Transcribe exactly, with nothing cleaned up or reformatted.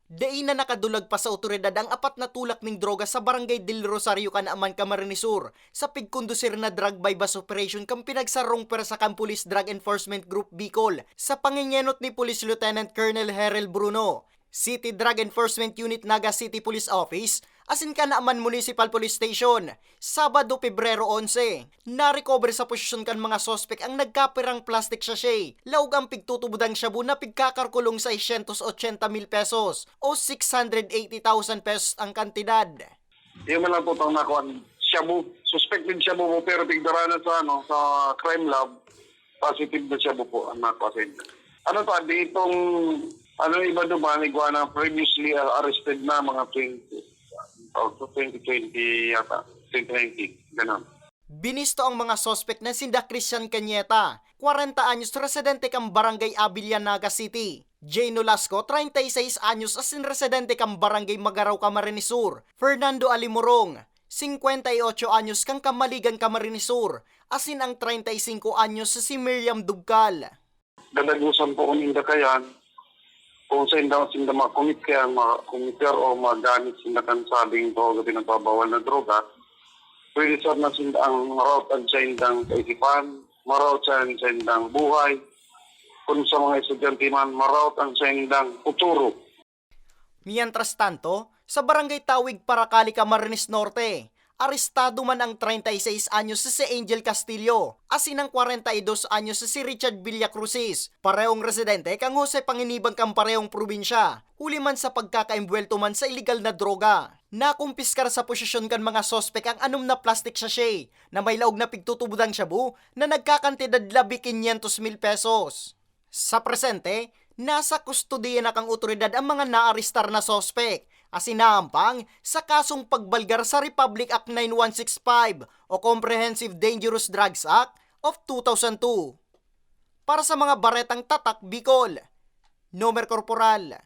Dai na nakadulag pa sa awtoridad ang apat na tulak ning droga sa Barangay Del Rosario, Canaman, Camarines Sur, sa pigkondusir na drug buy-bust operation kan pinagsarong pwersa kan Police Drug Enforcement Group Bicol, sa pangengenot ni Police Lieutenant Colonel Herel Bruno, City Drug Enforcement Unit, Naga City Police Office, asin Canaman Municipal Police Station. Sabado, Pebrero onse, narecover sa posisyon kan mga suspek ang nagkapirang plastic sachet, laog ang pigtutubodang shabu na pigkakalkulong seiscientos ochenta mil pesos o six hundred eighty thousand pesos ang kantidad. Yun man lang po itong nakuha. Shabu. Suspected shabu po, pero pigdara na sa, ano, sa crime lab. Positive na shabu po ang nakuha sa inyo. Ano pa, di itong, ano, iba duman, igwa na previously, uh, arrested na mga twenty, oh, twenty twenty yata, twenty nineteen, ganun. Binisto ang mga suspek na sinda Christian Cañeta, kwarenta anyos, residente kan Barangay Abilia, Naga City, Jay Nolasco, treinta y seis anyos, asin residente kan Barangay Magarao, Camarines Sur, Fernando Alimorong, cincuenta y ocho anyos, kan Camaligan, Camarines Sur, asin ang treinta y cinco anyos si Miriam Dubcal. Dadagusan po ninda kayan kung sain daw sinda makumit kaya makumiter o magamit sinda kan sabing droga, pinagbabawal na droga. Pwede, sir, na sinda ang ma-route ang saindang kaisipan, ma-route sa saindang buhay. Kung sa mga estudyante man, ma-route ang saindang futuro. Mientras tanto, sa Barangay Tawig, Paracali, Camarines Norte, arestado man ang treinta y seis anyos si Angel Castillo, asin ang kwarenta y dos anyos si Richard Villacrucis, parehong residente kan Jose Panganiban kan parehong probinsya, huli man sa pagkakaembwelto man sa iligal na droga. Nakumpiskar sa posisyon kan mga suspek ang anom na plastic sachet na may laog na pigtutubodang shabu na nagkakantidad labi quinientos mil pesos. Sa presente, nasa kustodiya na kan awtoridad ang mga naarestar na suspek, asin naampang sa kasong pagbalgar sa Republic Act nine one six five o Comprehensive Dangerous Drugs Act of two thousand two. Para sa mga baretang Tatak Bicol, Nomer Corporal.